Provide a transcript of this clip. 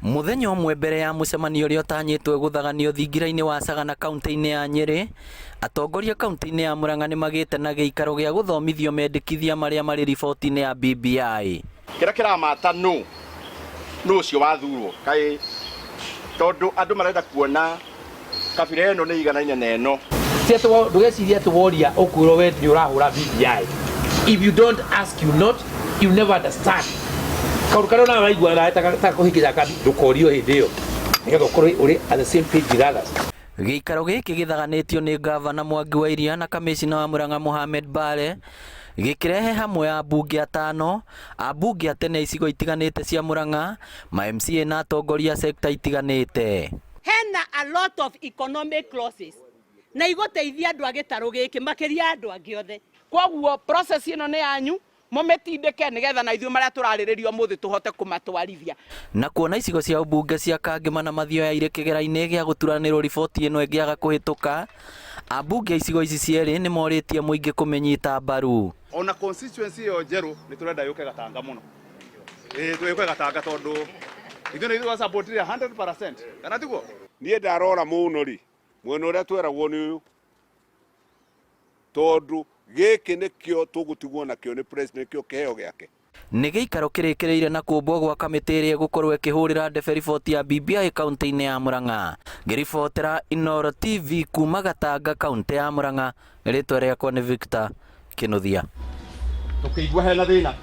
Mũthenya ũmwe mbere ya mũcemanio ũrĩa ũtanyĩtwo gũthaganio thingira-inĩ wa Sagana kaunti-inĩ ya Nyĩrĩ, atongoria kaunti-inĩ ya Murang'a nĩ magĩte na gĩikaro gĩa gũthomithio mendekithia marĩa marĩ riboti-inĩ ya BBI. Kĩrĩa kĩramata nũ nũ ũcio wathurwo kaĩ tondũ andũ marenda kuona kabira ĩno nĩ iganaine na ĩno. Ti atĩ ndũgecirie atĩ woria ũkwĩrwo we nĩ ũrahũra BBI. If you don't ask you not, you never understand. Kaũndũ karĩa onawe waigua nawe ta kũhĩngĩca kandi ndũkorio hĩndĩ ĩyo nĩgetha ũkorwo ũrĩ at the same page with others. Gĩikaro gĩkĩ gĩthaganĩtio nĩ Ngavana Mwangi wa Iria na Kamĩcina wa Murang'a Mohamed Bale, gĩkĩrehe hamwe ambunge atano, ambunge a tene a icigo itiganĩte cia Murang'a, ma MCA na atongoria a sector itiganĩte. Hena a lot of economic losses na igũteithia andũ a gĩtarũ gĩkĩ makĩria ya andũ angĩ othe. Kwoguo process ĩno nĩ yanyu, mũmĩtindĩke nĩgetha na ithuĩ marĩa tũrarĩrĩria ũmũthĩ tũhote kũmatwarithia. Na kuona icigo cia ũmbunge cia Kangema na Mathioya irĩ kĩgera-inĩ gĩa gũturanĩrwo riboti ĩno ĩngĩaga kũhĩtũka, ambunge a icigo ici cierĩ nĩ morĩtie mũingĩ kũmĩnyita mbaru. Ona constituency ĩyo njerũ nĩ tũrenda yũke Gatanga mũno. Ĩĩ yũke Gatanga tondũ ithuĩ nĩ ithuĩ twasupportire 100%, kana tiguo? Niĩ ndarora mũno rĩ, mwena ũrĩa tweragwo nĩ ũyũ, tondũ gĩkĩ nĩkĩo tũgũtigwo nakĩo nĩ president, nĩkĩo kĩheo gĩake. Nĩ gĩikaro kĩrĩkĩrĩire na kũmbwo gwa kamĩtĩ ĩrĩa ĩgũkorwo ĩkĩhũrĩra ndebe riboti ya BBI kaunti-inĩ ya Murang'a. Ngĩribotera Inooro TV kuma Gatanga kaunti ya Murang'a, rĩtwa rĩakwa nĩ Victor Kĩnuthia. Tũkĩigua hena thĩna.